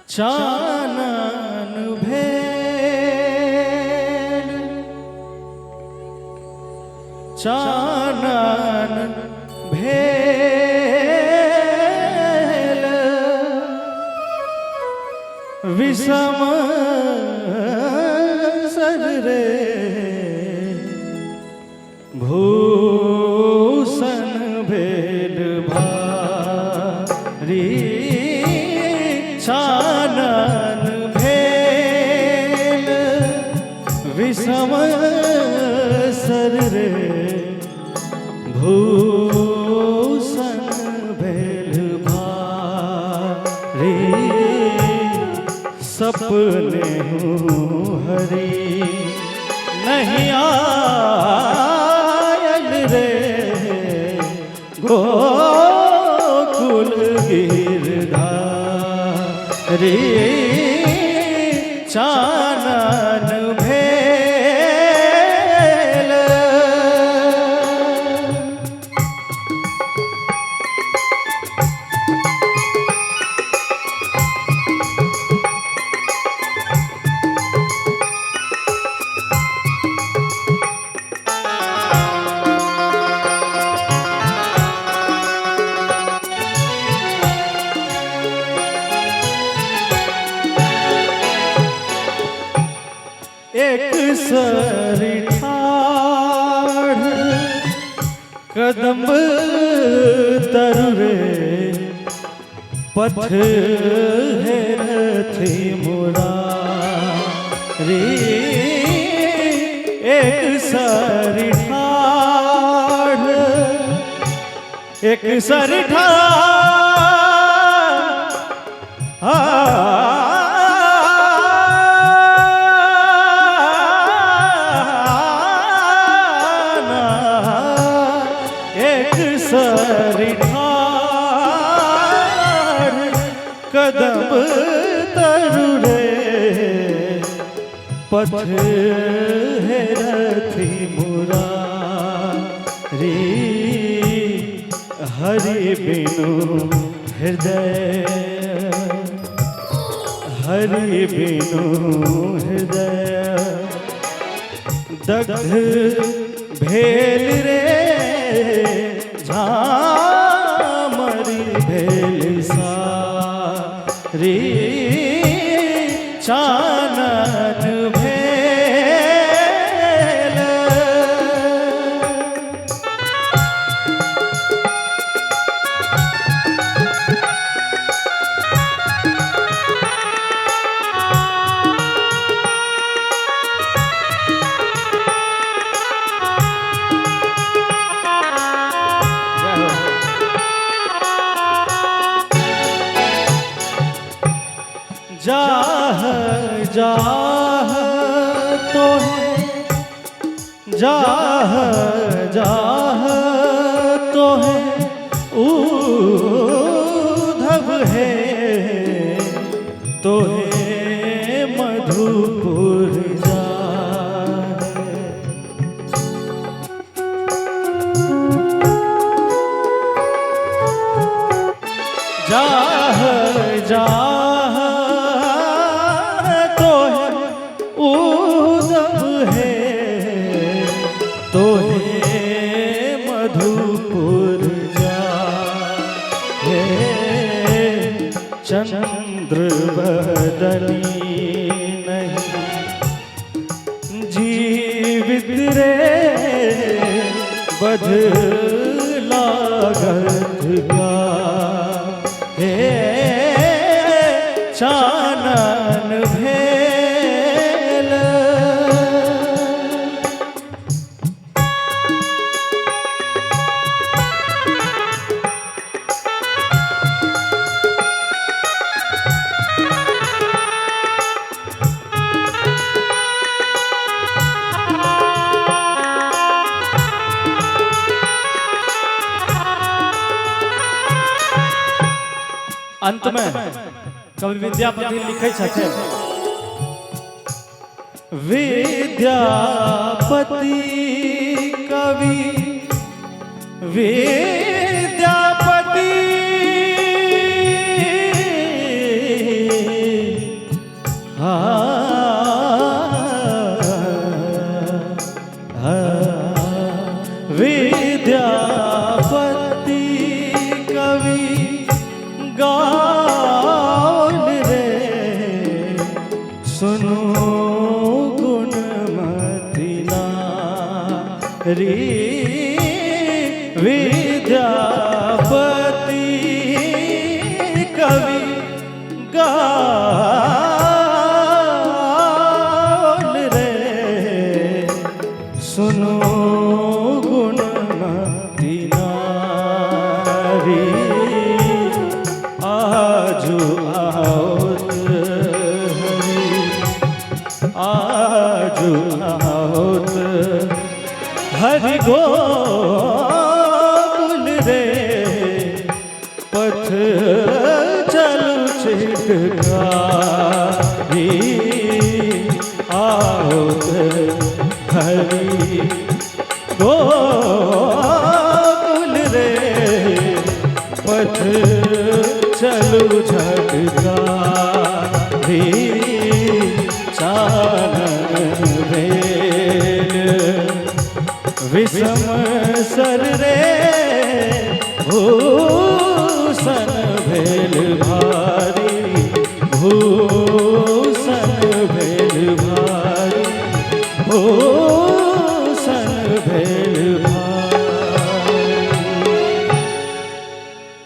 चानन भेल, चानन भेल, विषम सर रे, भूषण भेल भारी। चानन भेल विषम सर रे, भूषण भेल भारी। सपने हूँ हरि नहीं आयल रे, गोकुल गिरधारी। चानन भेल। एक सरी ठाढ़ कदम तरुरे, पथ हेरथि मुरारी। एक सरी ठाढ़, एक सरी ठाढ़, एक सरी ठाढ़ कदम तरुरे, पथ हेरथि मुरारी। हरि बिनु हृदय, हरि बिनु हृदय दग्ध भेल रे, झामरी भेल सारी। चानन भेल। जाह जाह तो है, जाह जाह तो है उद्धव है, तो है मधुपुर जा। जाह जाह तो है उद्धव है, तो है मधुपुर जा। हे चंद्र बदनी नहीं जीवित रे, बध लागत का हे। चानन भेल। अंत में कवि विद्यापति लिखै छथिन, विद्यापति कवि विद्यापति हा विद्यापति कवि गाउल रे, सुनो गुणमति नारी। विद्यापति कवि गाउल रे, सुनो गुणमति नारी। आजु आओत हरि, आजु आओत हरि गोकुल रे, पथ चलु छिटकारी। आओत हरि गोकुल रे, पथ चलु झटकारी। चानन भेल विषम सर रे, भूप